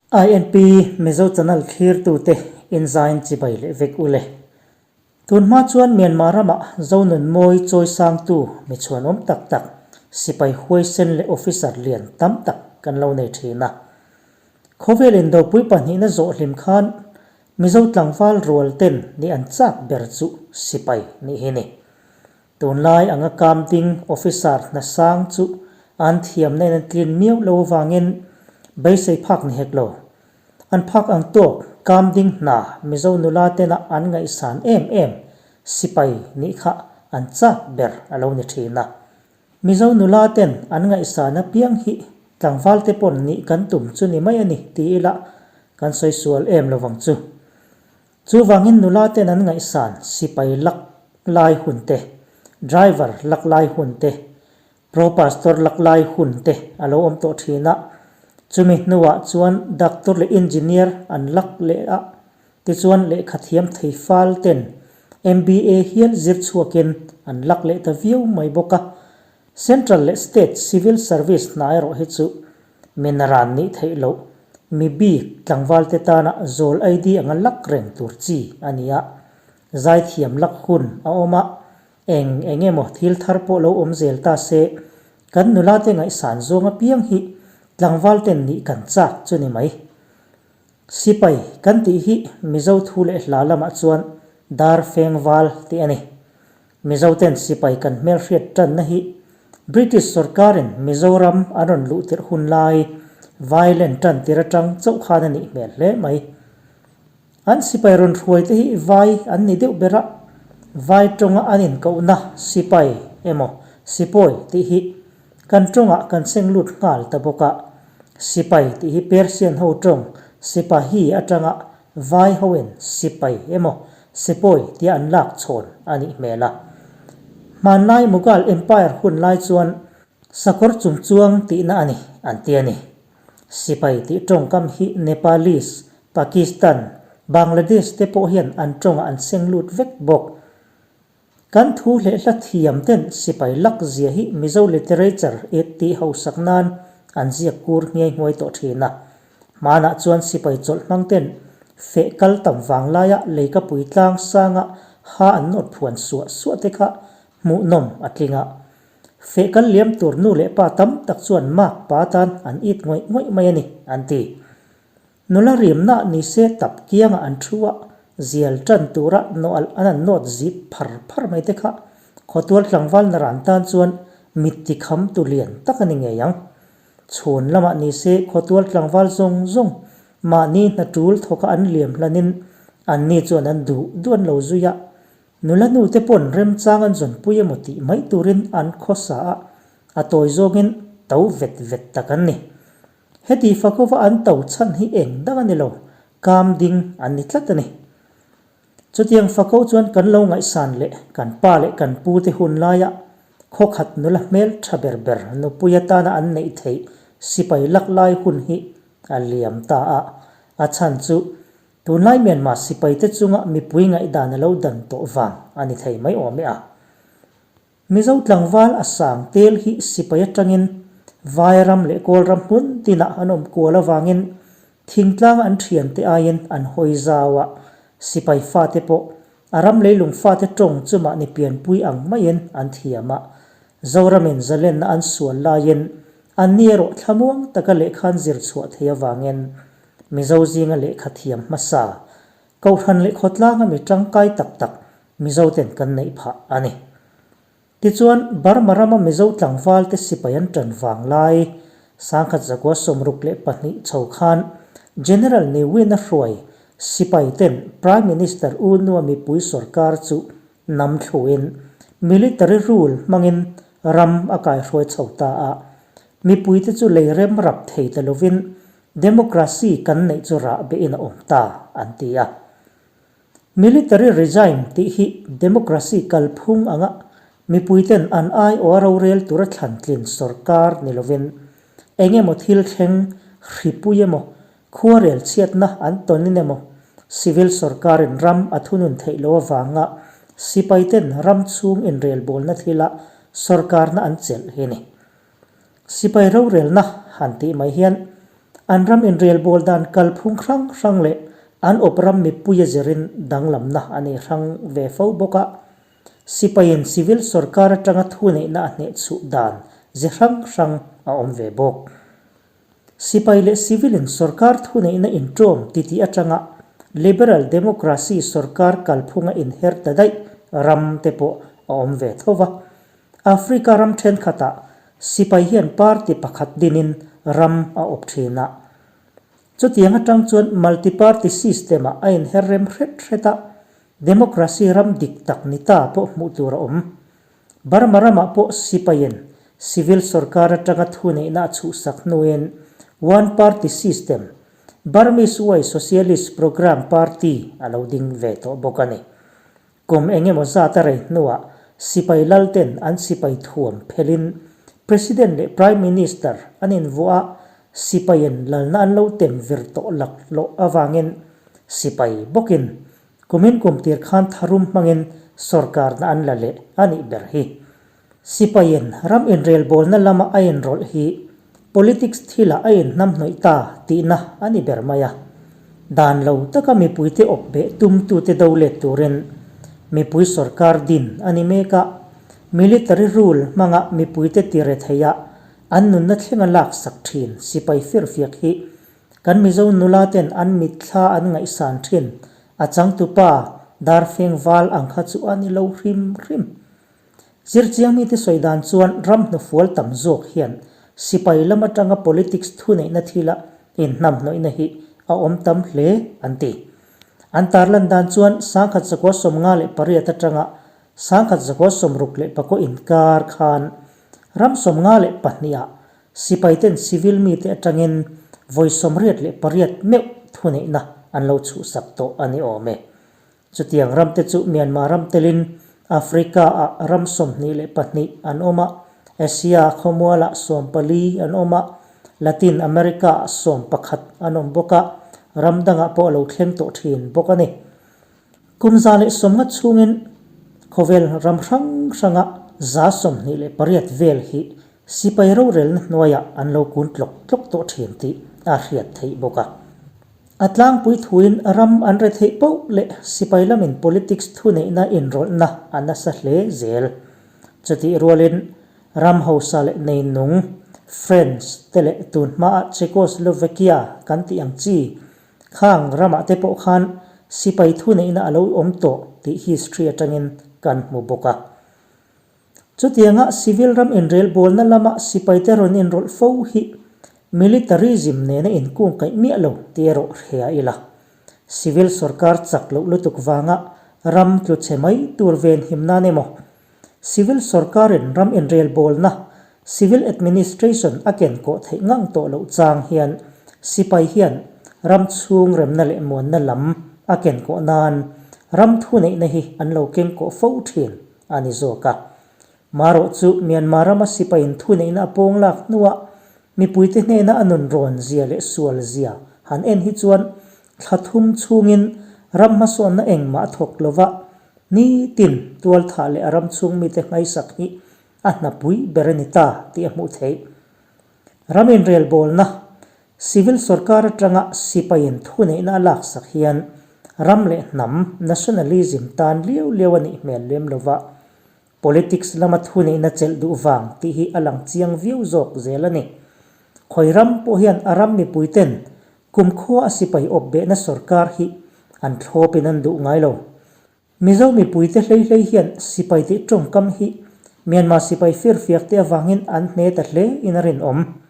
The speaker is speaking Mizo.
INP Mizo Channel thlirtute inzain chibai leh vek u le. Tunhma chuan Myanmar ramah Zonunmawi chawisangtu mi chhuanawm tak tak, sipai huaisen leh officer lian tam tak kan lo nei thin a. Khawvel indopui pahnihna zawh hlim khan Mizo tlangval rual ten nih an chak ber chu sipai nih hi ni. Tunlai anga kam ding officer hna sang chu an thiamna in an tlin miau lo avangin beisei phak ni hek lo. An phak ang tawk kam ding hna Mizo nula tena an ngaihsan em em sipai nih kha an chak ber a lo ni thin a. Mizo nula ten an ngaihsan apiang hi tlangval te pawn nih kan tum chu ni mai a ni ti ila kan sawi sual em lovang chu. Chuvangin nula ten an ngaihsan sipai lak lai hun te, driver lak lai hun te, pro pastor lak lai hun te a lo awm tawh thin a. Chumi hnuah chuan doctor leh engineer an lak leh a, tichuan lehkha thiam thei fal ten MBA hial zir chhuakin an lak leh ta viau mai bawk a. Central leh state civil service hna erawh hi chu Minaran nih theih loh, mi bik tlangvalte tana zawl ID anga lak reng tur chi a ni a. Zaithiam lak hun a awm a, eng eng emaw thil thar pawh lo awm zel ta se, kan nulate ngaihsan zawng apiang hi tlangvalten nih kan chak chu ni mai. Sipai kan tih hi Mizo thu leh hla lamah chuan dar feng val tih a ni. Mizoten sipai kan hmelhriat tanna hi British sorkarin Mizoram an rawn luh tirh hun lai violent tan tir atang chauh khan a nih hmel hle mai. An sipai rawn hruai te hi vai an ni deuh ber a, vai tawnga an inkohna sipai emaw sipawi tih hi kan tawngah kan seng lut nghal ta bawk a. Sipai tih hi Persian ho tawng sipahi atanga Vai hoin sipai emaw sipawi tia an lak chhawn a nih hmel a. Hmanlai Mughal Empire hun lai chuan sakawr chungchuang tihna a ni an ti a ni. Sipai tih tawngkam hi Nepalese, Pakistan, Bangladesh te pawh hian an tawngah an seng lut vek bawk. Kan thu leh hla thiam ten sipai lak zia hi Mizo literature e tih hausak nan an ziak kur nghiai nghuai tawh thin a. Hmanah chuan sipai chawlh hmang ten feh kal tam vang laia leikapui tlang sanga ha an nawt phuan suah suah te kha hmuhnawm a tling a. Feh kal liam tur nu leh pa tam tak chuan mak pa tan an it ngawih ngawih mai a ni, an ti. Nula rimna ni se tap kiangah an thu a, zial tan tura nawh an an nawt zip phar phar mai te kha khawtual tlangval naran tan chuan mitti kham tu lian tak a ni ngei ang. Chhun lamah ni se khawtual tlangval zawng zawng mahni hna tul thawka an liam hlanin anni chuan an duh duh an lo zui a, nula nu te pawn remchang an zawnpui emaw tih mai turin an khawsa a, a tawi zawngin to vet vet tak an ni. Heti fakova an to chhan hi eng dang a ni lo, kam ding an ni tlat a ni. Chutiang fako chuan kan lo ngaihsan leh kan pa leh kan pu te hun laia khawkhat nula hmel tha ber ber nupui atana an neih theih sipai lak lai hun hi a liam ta a, a chhan chu tunlai Myanmar sipai te chunga mipui ngaihdan a lo dan tawh vang a ni thei mai awm e a. Mizo tlangval a sang tel hi sipai atangin Vairam leh Kawlram hmun tinah an awm kual avangin thingtlang an thiante aiin an hawi zau a, sipai fate pawh a ram leilung fate tawng chu mahni pianpui ang maiin an thiam a. Zoramin zalenna an sual laiin anni erawh thlamuang taka lehkha an zir chhuah thei avangin Mizo zinga lehkha thiam hmasa Kohhran leh khawtlanga mi tangkai tak tak Mizoten kan neih phah a ni. Tichuan, Burma rama Mizo tlangvalte sipai an tan vang lai, sangkhat zakua 62 chho khan General Ne Win-a hruai sipaiten Prime Minister U Nua mipui sorkar chu nam thluin military rule hmangin ram a kaihruai chho ta a. Mipuite chu lei rem rap thei ta lovin Democracy kan neih chu rah behin a awm ta, an ti a. Military regime tih hi democracy kalphung anga mipuiten an aiawha rorel tura thlan tlin sorkar ni lovin eng emaw thil thleng hripui emaw khuarel chhiatna an tawnin emaw civil sorkarin ram a thunun theih loh avanga sipaiten ram chhung inrelbawlna thila sorkarna an chelh hi ni. Sipai rorelna han tih mai hian An ram inrelbawl dan kalphung hrang hrang leh an awp ram mipuia zirin danglamna a nei hrang ve fo bawk a. Sipaiin civil sorkar atanga thuneihna a hnehchhuh dan ze hrang hrang a awm ve bawk. Sipai leh civil-in sorkar thuneihna inṭawm titih atanga liberal democracy sorkar kalphunga inher ta daih ram te pawh a awm ve tho va. Africa ram thenkhatah sipai hian party pakhat dinin ram a awp thin a. Chutiang atang chuan multi-party system-ah a inher rem hret hret a, democracy ram dik tak ni ta pawh hmuh tur a awm. Burma ramah pawh sipaiin civil sorkar atanga thuneihna a chhuhsak hnuin one party system, Burmese Way Socialist Programme Party a lo ding ve tawh bawk a ni. Kum eng emaw zat a rei hnuah sipai lalten an sipai thuam phelhin President leh Prime Minister an invuah a, sipaiin lalna an lo tem vir tawh laklawh avangin sipai bawkin Kumin kum tir khan tharum hmangin sorkarna an la leh a nih ber hi. Sipaiin ram inrelbawlna lama a inrawlh hi politics thilah a inhnamhnawih ta tihna a ni ber mai a. Dan lo taka mipuite awp beh tumtute do let turin mipui sorkar din a ni mek a, military rule hmanga mipuite tire theiha an nunna thlenga laksak thin sipai firfiak hi Kan Mizo nula ten an mitthla an ngaihsan thin, a changtupa Darfeng val ang kha chu a ni lo hrim hrim. Zirchiang mite sawi dan chuan ram hnufual tam zawk hian sipai lam atanga politics thuneihna thila inhnamhnawihna hi a awm tam hle an ti. An tarlan dan chuan 1958 atanga 1964 inkar khan ram 52 ah Sipaiten civil mite atangin vawi 88 meuh thuneihna an lo chhuhsak tawh a ni awm e. Chutiang ramte chu Myanmar ram telin Africa-ah ram 22 an awm a, Asia khawmualah 14 an awm a, Latin America-ah 11 an awm bawk a, ram dangah pawh a lo thleng tawh thin bawk a ni. Kum 150 chhungin khawvel ram hrang hranga 28 vel hi Sipai rorelna hnuaiah an lo kun tlawk tlawk tawh thin tih a hriat theih bawk a. A tlangpui thuin ram an re theih poh leh sipai lamin politics thuneihna inrawlhna a nasa hle zel. Chutih rualin ram hausa leh neinung, France te leh tun hmaah Czechoslovakia kan tih ang chi, khang ramah te pawh khan sipai thuneihna a lo awm tawh tih history atangin kan hmu bawk a. Chutianga civil ram inrelbawlna lama sipaite rawn inrawlh fo hi militarism nena inkungkaih miah lo tih erawh hria ila. Civil sorkar chak loh lutuk vanga ram tlu chhe mai tur venhim nan emaw, civil sorkarin ram inrelbawlna, civil administration, a kenkawh theih ngang tawh loh chang hian sipai hian ram chhung remna leh muanna lam a kenkawh nan ram thuneihna hi an lo kengkawh fo thin. a ni zawk a. Marawh chu Myanmar rama sipaiin thuneihna a pawng lak hnuah mipuite hnena a nun rawn zia leh sual zia han en hi chuan thla thum chhungin ram hmasawnna engmah a thawk lova, nitin tualthah leh a ram chhung mite nghaisak hi a hnapui ber a ni ta tih a hmuh theih. Ram inrelbawlna, Civil sorkar atanga sipaiin thuneihna a laksak hian ram leh hnam, nationalism, tan liau liau a nih hmel lem lova, politics lama thuneihna chelh duh vang tih hi a lang chiang viau zawk zel a ni. Khawi ram pawh hian a ram mipuiten kumkhua a sipai awpbehna sorkar hi an thlawpin an duh ngai lo. Mizo mipuite hlei hlei hian sipai tih tawngkam hi Myanmar sipai firfiak te avangin an hne ta hle in a rinawm.